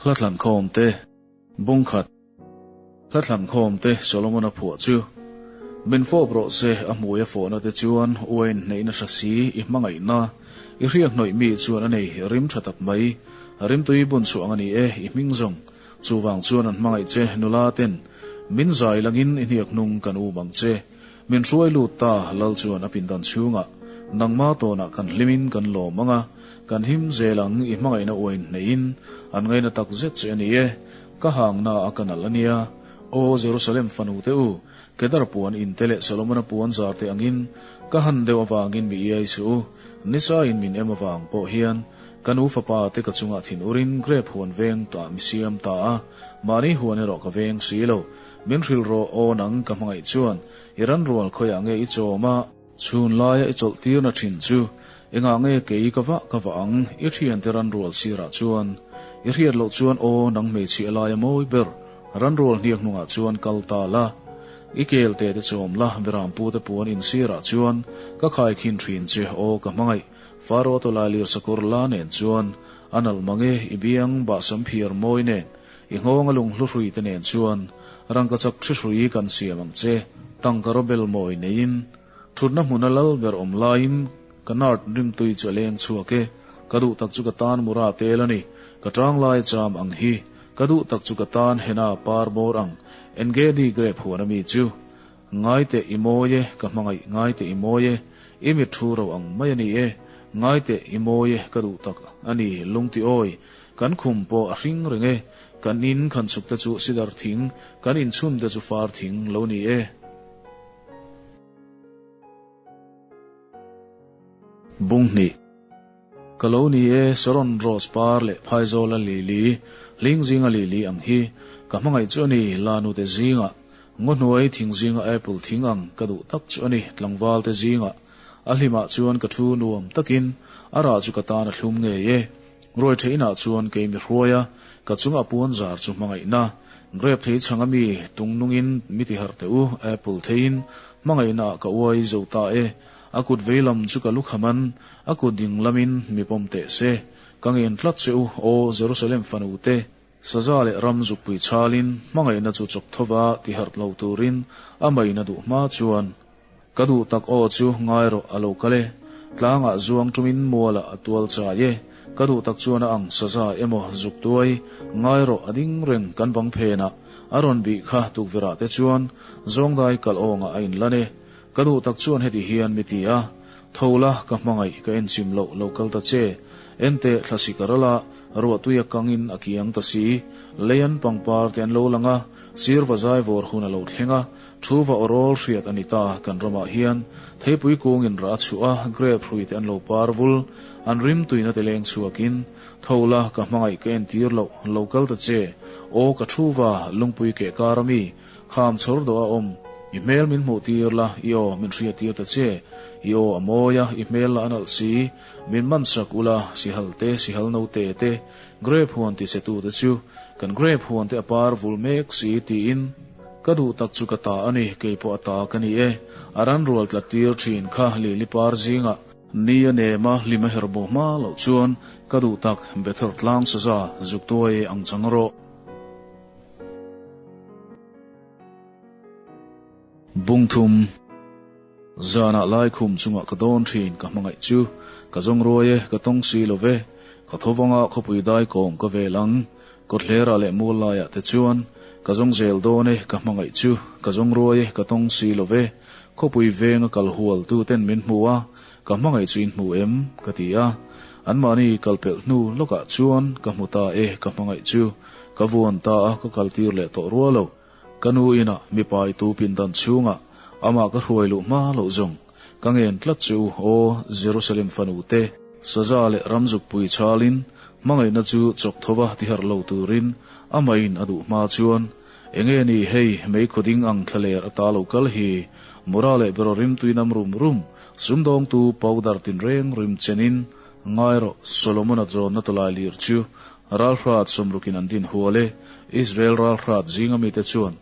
Hla thlankhawm te bung khat Hla thlankhawm te Solomon-a phuah chu Min fawp rawh se a hmui a fawhna te chuan uain hneihna hra si i hmangaihna i hriak hnawih mi chuan a nei rim tha tak mai rimtui bun chhuah ang a ni e i hming zawng chuvang chuan an hmangaih che nula ten min zai langin i hniak hnung kan um ang che Min hruai lut ta, Lal chuan a pindan chhungah, Nangma tawnah kan hlimin kan lawm ang a, kan him zel ang, i hmangaihna uain hneihin an ngaina tak zet che a ni e, ka hangna a ka nalh a nia. Aw Jerusalem fanu te u, Kedar puan in te leh Solomona puan zar te angin ka han deuh avangin mi iai suh u, nisa in min em avang pawh hian ka nu fapa te ka chungah thin urin grep huan veng tah mi siam ta a, mahni huan erawh ka veng si lo. Min hrilh rawh aw nang ka hmangaih chuan i ran rual khawiah nge i chawm a, chhun laia i chawlh tirna thin chu engah nge kei ka vah ka vah ang i thiante ran rual sirah chuan i hriat loh chuan aw nang hmeichhia laia mawi ber ran rual hniak hnungah chuan kal ta la i kel te te chawm la berampu te puan in sirah chuan ka khai khin thin che aw ka hmangaih Faro tawlailir sakawr la nen chuan a nalh mange i biang bahsam phiar mawi nen I nghawng a lunghlu hrui te nen chuan rangkachak thi hrui kan siam ang che. Tangka rawbel mawi neiin thutna hmuna lal ber awm laiin ka nart rimtui chu a leng chhuak e. Ka duh tak chu ka tan mura tel a ni. Ka tang lai cham ang hi. Ka duh tak chu ka tan hena par bawr ang. Engedi grape huan ami chu. Ngai teh i mawi e, ka hmangaih ngai teh i mawi e, i mit thu ro ang mai a ni e. Ngai teh i mawi e, ka duh tak a ni lungti awi. Kan khum pawh a hring reng e, kan in khan chhuk te chu sidar thing, kan inchhun te chu far thing lo ni e. Bung hnih. Ka lo ni e, Saron Rose par leh Phaizawla lili, hling zinga lili ang hi, ka hmangaih chu a ni, Lanu te zingah, ngaw hnuai thing zinga apple thing ang ka duh tak chu a ni, tlangval te zingah, a hlimah chuan ka thu nuam takin, a rah chu ka tan a thlum ngei e. Ruai theinah chuan kei mi hruai a, ka chunga puan zar chu hmangaihna. Grape thei chhanga mi tung nungin mi ti harh teh u, apple theiin hmangaihna ah ka uai zo ta e. A kut vei lam chu ka lukham an, a kut ding lamin mi pawm teh se. Ka ngen tlat che u, aw Jerusalem fanu te, saza leh ram zukpui chhalin hmangaihna chu chawk thova ti harh lo turin a maina duh hma chuan. Ka duh tak aw chu ngai rawh a lo kal e. Tlangah zuang tumin mualah a tual chai e. Ka duh tak chuan a ang saza emaw zuk tuai ngai rawh a ding reng kan bang phenah a rawn bih kha tukverhah te chuan zawngdai kalh awngah a inlan e. Ka duh tak chuan heti hian mi ti a, Tho la, ka hmangaih ka enchim loh lo kal ta che. Enteh thlasik a ral a, ruahtui a kangin a kiang ta si. Leian pangpar te an lo lang a, sirva zai vawr hun a lo thleng a, Thu va awrawl hriat a ni ta, kan ramah hian theipui kungin rah a chhuah a, grape hrui te an lo par vul, an rim tuina te leng chhuakin, Tho la, ka hmangaih ka entir loh, lo kal ta che, aw ka thu va, lungpui keh kar a mi, kham chhawr dawh a awm, i hmel min hmuh tir la, i aw min hriat tir ta che, i aw a mawi a, i hmel lah a nalh si, min man sak ula, sihal te, sihal note te, grape huan ti che tu te chu, kan grape huan te a par vul mek si, tiin. Ka duh tak chu ka ta a ni, kei pawh a ta ka ni e. A ran rual tlat tir thin kha lili par zingah. Ni a nem a, hlim a her bo hma loh chuan ka duh tak Bethel tlang saza zuk tuai ang chang rawh. Bungthum. Zanah laikhum chungah ka dawn thin ka hmangaih chu ka zawng ruai e, ka tawng si lo ve. Ka tho vanga khawpui dai kawm ka vel ang. Kawthlera leh mual laiah te chuan ka zawng zel dawn e, ka hmangaih chu ka zawng ruai e, ka tawng si lo ve. Khawpui venga kal hual tu ten min hmu a, ka hmangaih chu in hmu em? ka ti a. Anmahni kal pelh hnu lawkah chuan ka hmu ta e, ka hmangaih chu ka vuan ta a, ka kal tir leh tawh rual lo. Ka nu inah mipa i tu pindan chhungah amah ka hruai luh hma loh zawng ka ngen tlat che u, aw Jerusalem fanu te, saza leh ramzukpui chalin hmangaihna chu chawk thova ti harh lo turin amahin a duh hma chuan enge ni hei meikhaw ding ang thlaler ata lo kal hi mura leh beraw rimtui nam rum rum sumdawngtu powder tinreng rim chenin ngai rawh Solomona zawnna tawlai lir chu Ralhrat sawmrukin an din hual e. Israel ralhrat zinga mite chuan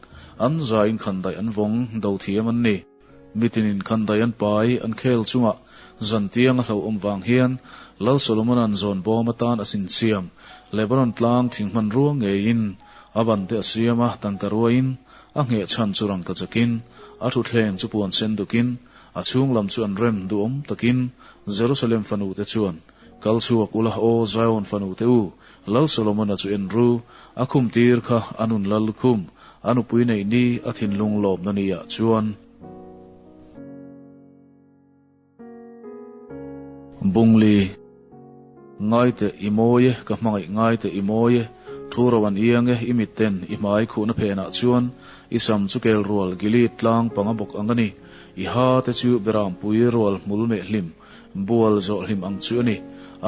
an zaiin khandaih an vawng do thiam an ni. Mitinin khandaih an pai, an khel chungah. Zantiang a hlauhawm vang hian Lal Solomona'n zawn bawm atan a sinsiam Lebanon tlang thing hmanrua ngeiin a ban te a siam a, tangka ruaiin a ngheh chhan chu rangkachakin, a thutthleng chu puan sen dukin, a chhung lam chu an rem duhawm takin Jerusalem fanute chuan, Kal chhuak ula, aw Zion fanute u, Lal Solomona chu en ru, a khum tir kha a nun lal khum, a nupui neih ni, a thinlung lawmna ni ah chuan. Bungli, Ngaite i mawi e, ka hmangaih ngaite i mawi e, thu ro an iang e, i mitten i hmai khuhna phenah chuan i sam chu kel rual Gilead tlang panga bawk ang a ni, i ha te chu Berampui rual hmul meh hlim, bual zawh hlim ang chu a ni.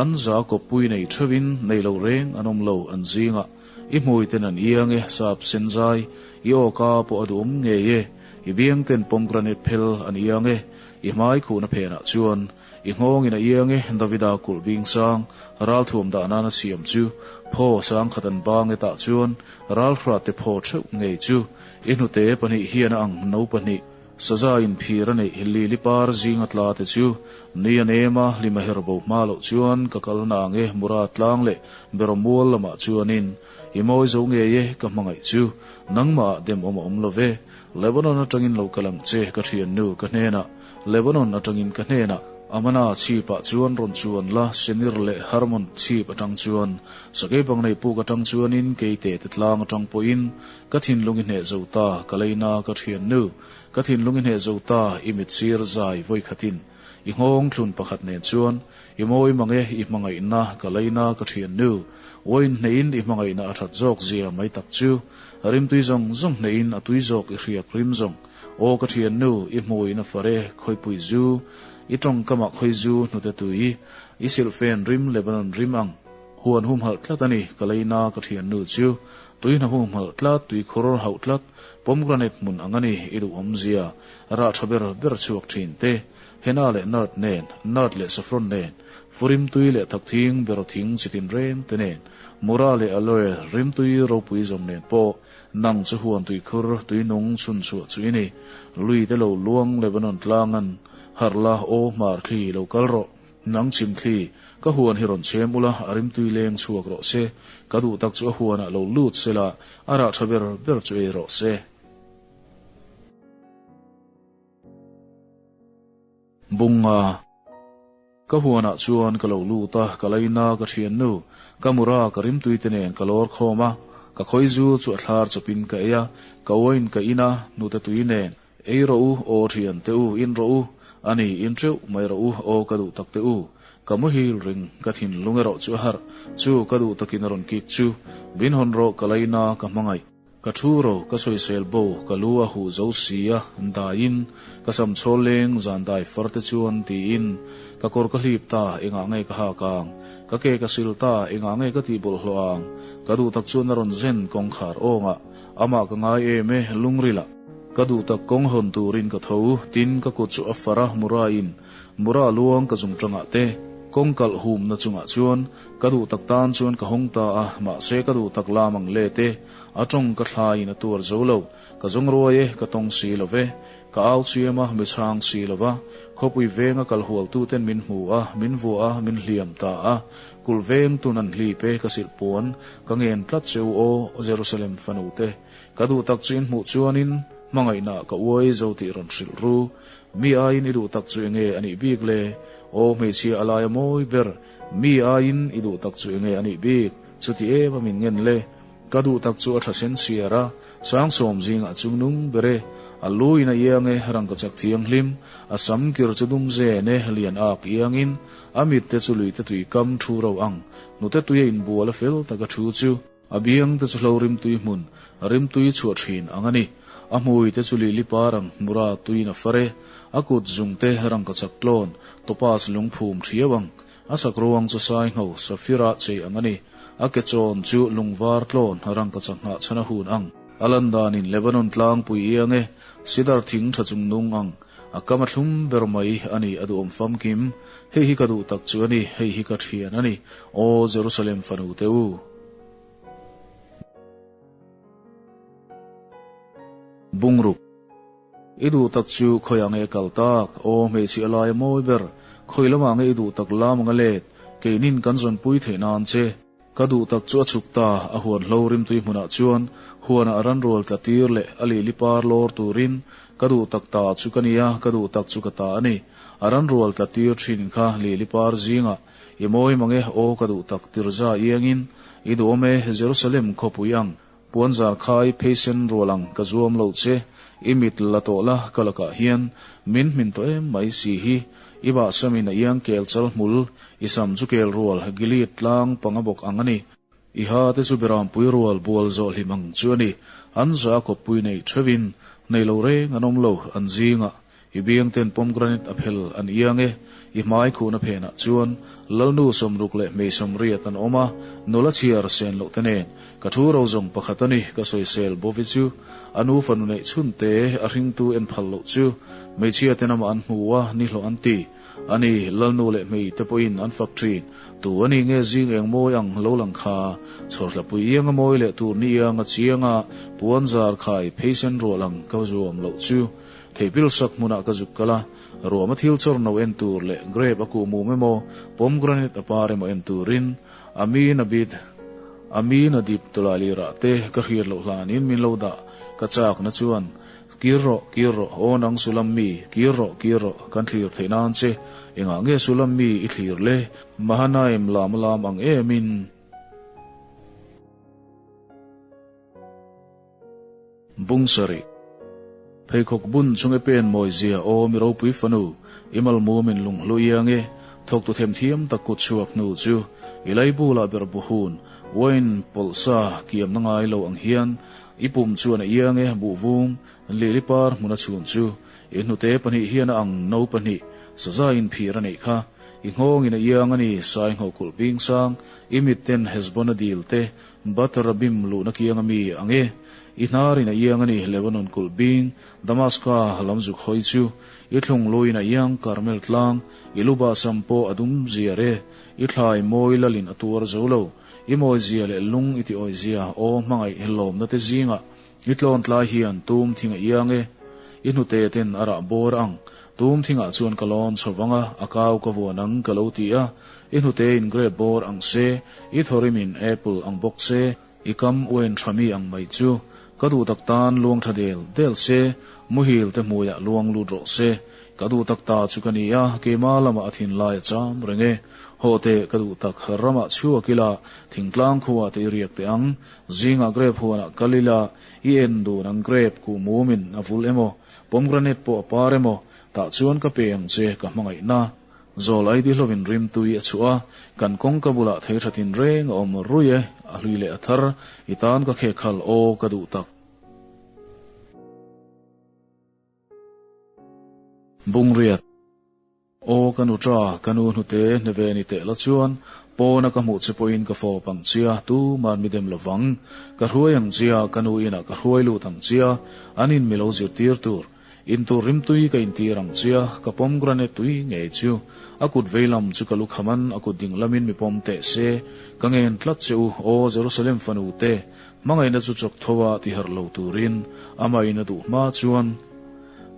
An za kawppui nei theuhin nei lo reng an awm lo an zingah. I hmui ten an iang e, sap sen zai, i awka pawh a duhawm ngei e, i biang ten pomegranate phel an iang e, i hmai khuhna phenah chuan i nghawngin a iang e, Davida kulh bing sang, ralthuam dah nana siam chu, phaw sangkhat an bang e tah chuan ralhrat te phaw theuh ngei chu, i hnute pahnih hian a ang no pahnih. Saza in phir a neih lili par zinga tla te chu nui a nem a, hlim a her bo hma loh chuan ka kal na ang e Mura tlang leh Beraw mual lamah chuanin i mawi zo ngei e ka hmangaih chu nangmah ah dem awm a awm lo ve Lebanon atangin lo kal ang che ka thiannu ka hnenah Lebanon atangin ka hnenah Amana chhip ah chuan rawn chuan la Senir leh Hermon chhip atang chuan Sakei bang nei puk atang chuanin keite te tlang atang pawhin Ka thinlung i hneh zo ta, ka leina ka thiannu. Ka thinlung i hneh zo ta, i mit sir zai vawi khatin. I nghawng thlun pakhat nen chuan, i mawi mang e, i hmangaihna, ka leina ka thiannu. Uain hnehin i hmangaihna a that zawk zia mai tak chu. Rimtui zawng zawng hnehin a tui zawk i hriak rim zawng. Aw ka thiannu, i hmuin a far e, khawipui zu. I tawngkamah khawi zu hnute tui. I silhfen rim Lebanon rim ang. Huan humhalh tlat a ni, ka leina ka thiannu chu. Tui hna humhalh tlat, tui khur hauh tlat, pomegranate hmun ang a ni i duh awmzia, rah tha ber ber chhuak thin te, henna leh nard nen, nard leh saffron nen, furim tui leh thakthing beraw thing chitin reng te nen, mura leh aloe rimtui ropui zawm nen pawh nang chu huan tui khur tui nung chhun chhuah chu i ni. Lui te lo luang Lebanon tlangan harh la aw hmar thli lo kal rawh. Nang chhimthli, ka huan hi rawn chhem ula, a rimtui leng chhuak rawh se. Ka duh tak chu a huanah lo lut sela, a rah tha ber ber chu ei rawh se. Bunga, Ka huanah chuan ka lo lut a, ka laina ka thiannu, ka mura ka rimtui te nen ka lawr khawm a, ka khawizu chu a thlar chawpin ka ei a, ka uain ka in a, hnute tui nen. Ei rawh u, aw thian te u, in rawh u, a ni, in teuh mai rawh u, aw ka duh tak te u. Ka muhil ring, ka thinlung erawh chu a harh, chu ka duh takin a rawn kik chu. Min hawn rawh, ka laina, ka hmangaih. Ka thu ro, ka sawisel bo, ka lu a huh zo si a, daiin, ka sam chhawl leng zan dai far te chuan tiin, ka kawr ka hlip ta, engah nge ka hak ang, ka ke ka sil ta, engah nge ka tih bawlhhlawh ang, ka duh tak chuan a rawn zen kawngkhar awngah, amah ka ngai em e, lungrilah. Ka duh tak kawng hawn turin ka tho, tin ka kut chu a far a, Mura in Mura luang ka zung tangah te, kawng kalh humna chungah chuan ka duh tak tan chuan ka hawng ta a, mahse ka duh tak lam ang le te, a tawng ka thlaiin a tuar zo lo, ka zawng ruai e, ka tawng si lo ve, ka au chiam a, mi chhang si lo va, khawpui venga kal hualtuten min hmu a, min vuah a, min hliam ta a, kulh veng tun an hlip e, ka silh puan, ka ngen tlat che u aw, Jerusalem fanute. Ka duh tak chu in hmuh chuanin hmangaihna ka uai zo tih rawn hrilh ru. Mi aiin i duh tak chu enge a nih bik le? Aw hmeichhia a laia mawi ber, mi aiin i duh tak chu enge a nih bik? Chuti em a min ngen le? Ka duh tak chu a tha sen chhiar a, sangsawm zingah chung nung ber e. A lu in a iang e, rangkachak thianghlim, a sam kir chu dum zen e, lian ak iangin, a mit te chu luite tui kam thu ro ang, hnute tui a inbual a fel tak a thu chu. A biang te chu hlo rimtui hmun, rimtui chhuah thin ang a ni. A hmui te chu lili par ang hmura tuiin a far e. A kut zung te rangkachak tlawn, topaz lungphum thiau ang. A sakruang chu saingho, safira chei ang a ni. A ke chawn chu lungvar tlawn, rangkachak nghah chhan a hun ang. A lan danin Lebanon tlangpui iang e, sidar thing tha chung nung ang. A kam a thlum ber mai a ni, a duhawm famkim. Hei hi ka duh tak chu a ni, hei hi ka thian a ni. Aw Jerusalem fanu te u! Bungruk. I duh tak chu khawiah nge kal tak? Aw hmeichhia laia mawi ber. Khawi lamah nge i duh tak lam ang a let, keinin kan zawnpui theih nan che. Ka duh tak chu a chhuk ta, a huan hlo rimtui hmunah chuan huanah a ran rual tla tir leh a lili par lawr turin. Ka duh tak ta chu ka nia, ka duh tak chu ka ta a ni. A ran rual tla tir thin kha lili par zingah. I mawi mange aw ka duh tak Tirza iangin i duhawm e Jerusalem khawpui ang. Puanzar khai pheisen rual ang ka zuam lo che, i mit la tawh la ka lakah hian min hmin tawh em mai si hi. I bahsamin a iang kel chal hmul, i sam chu kel rual Gilead tlang panga bawk ang a ni. I ha te chu berampui rual bual zawh hlim ang chu a ni, an za a kawppui nei theuhin nei lo reng an awm lo an zingah. I biang ten pomegranate a phel an iang e, i hmai khuhna phenah chuan Lalnu 60 leh hmei 80 an awm a, nula chhiar sen loh te nen. Ka thu ro zawng pakhat a ni, ka sawisel Bovi chu. A nu fanu neih chhun te a hringtu en phal loh chu hmeichhia ten amah an hmu a, ni hlawh an ti. A ni, Lalnu leh hmei te pawhin an fak thin. Tu a ni nge zing eng mawi ang lo lang kha? Chhawrhlapui iang a mawi leh tur ni iang a chiang a, puan zar khai pheisen rual ang ka zuam loh chu. Theipil sak hmunah ka zuk kal a, ruama thil chawr no en tur leh grape a kuh mum emaw, pomegranate a par emaw en turin a mi na bit, a mi na dip tawlai lirah te ka hriat loh hlanin min lo dah ka chakna chuan, Kir rawh, kir rawh, aw nang Sulam mi, kir rawh, kir rawh, kan thlir theih nan che, engah nge Sulam mi i thlir le, Mahanaim lam a lam ang emin. Bung sarih. Pheikhawk bun chung e pen mawi zia aw mi ropui fanu, i malmum in lung hlu iang e, thawktu themthiam tak kut chhuak hnu chu i lei bulah ber buhun, wine pawlh sa kiam na ngai lo ang hian i pum chuan a iang e, buhvum, lili par hmun a chhun chu i hnute pahnih hian a ang no pahnih saza in phir a neih kha, i nghawng in a iang a ni, sai ngho kulh bing sang, i mit ten Hesbon a dil te Bat-Rabim luhna kiang a mi ang e, i hnarin a iang a ni, Lebanon kulh bing, Damaska lam zuk hawi chu, i thlung luin a iang Karmel tlang, i lu bahsam pawh a dum ziar e, i thlai mawi lalin a tuar zo lo, i mawi zia leh lung i ti awi zia, aw hmangaih lawmna te zingah, i tlawn tlai hian tum thing a iang e, i hnute ten a rah bawr ang, tum thingah chuan ka lawn chho vang a, a kau ka vuan ang ka lo ti a. I hnute in grape bawr ang se, i thawrim in apple ang bawk se, i kam uain tha mi ang mai chu. Ka duh tak tan luang tha del del se, muhil te hmuiah luang lut rawh se. Ka duh tak ta chu ka ni a, keima lamah a thinlai a cham reng e. Haw teh ka duh tak, ramah chhuak ila, thingtlang khuah te i riak teh ang. Zingah grape huanah kal ila, i en dun ang grape kuh mumin a vul emaw, pomegranate pawh a par emaw, tah chuan ka pe ang che ka hmangaihna. Zawl ai di hlovin rimtui a chhuah a, kan kawngka bulah thei tha tin reng a awm rui e, a hlui leh a thar, i tan ka khek khal aw ka duh tak. Bungriat. Aw ka nu ta, ka nu hnute hneve ni teh la chuan, pawna ka hmuh che pawhin ka fawp ang chia, tuman mi dem lovang. Ka hruai ang chia, ka nu inah ka hruai lut ang chia, an in mi lo zirtir tur. Intur rimtui ka intir ang chia, ka pomegranate tui ngei chu. A kut vei lam chu ka lu khaman a kut ding lamin mi pawm teh se. Ka ngen tlat che u, aw Jerusalem fanu te, hmangaihna chu chawk tho a ti harh lo turin, amah in a duh hma chuan.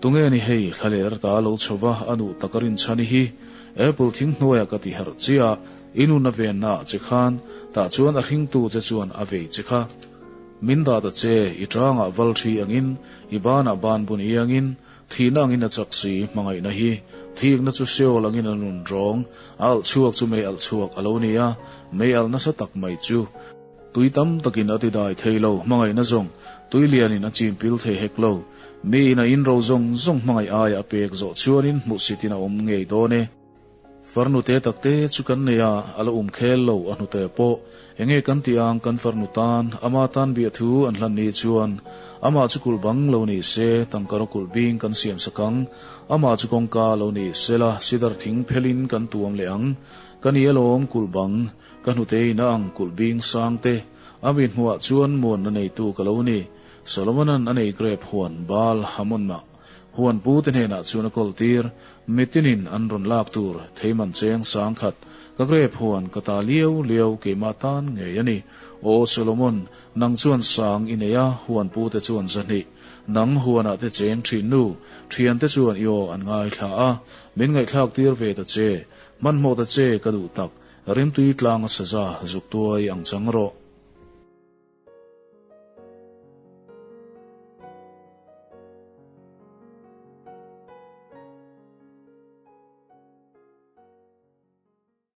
Tunge ni hei, thlaler ta lo chho va, a nuh tak a rinchhan i hi. Apple thing hnuaiah ka ti harh chia, i nun a venna ah che khan, tah chuan a hringtu che chuan a vei che kha. Min dah ta che, i tangah val thi angin, i banah ban bun iangin, thihna angin a chak si, hmangaihna hi. Thikna chu Seol angin a nun rawng, a alh chhuak chu mei alh chhuak a lo ni a, mei alh nasa tak mai chu. Tui tam takin a ti dai thei lo, hmangaihna zawng, tui lianin a chim pil thei hek lo. Mi in a in ro zawng zawng hmangaih aia a pek zawh chuanin hmuhsitin a awm ngei dawn e. Farnu te tak te chu kan nei a, a la um khel lo a hnute pawh. Enge kan tih ang kan farnu tan, ama tan biah thu an hlan ni chuan amah chu kulh bang lo ni se, tangkaraw kulh bing kan siam sak ang, amah chu kawngka lo ni sela, sidar thing phelin kan tuam leh ang. Ka ni alawm kulh bang, ka hnute in a ang kulh bing sang te, a mi hmuhah chuan muanna neitu ka lo ni. Solomonan a nei grape huan Baal Hamon-ah. Huan pu te hnenah chuan a kawl tir, mitinin an rawn lak tur theiman cheng 10,000. Ka grêp huan, ka ta liau liau, keima tân ngei a ni. Aw Solomon, nang chuan sâng i nei a, huan pute chuan 200. Nang, huanahte chêng ṭhîn nu, Ṭhiante chuan i aw an ngaithla a, Min ngaihthlâktîr ve ta che. Hmanhmawh ta che, ka duh tak, Rimtui tlânga saza zuk tuai ang chang rawh.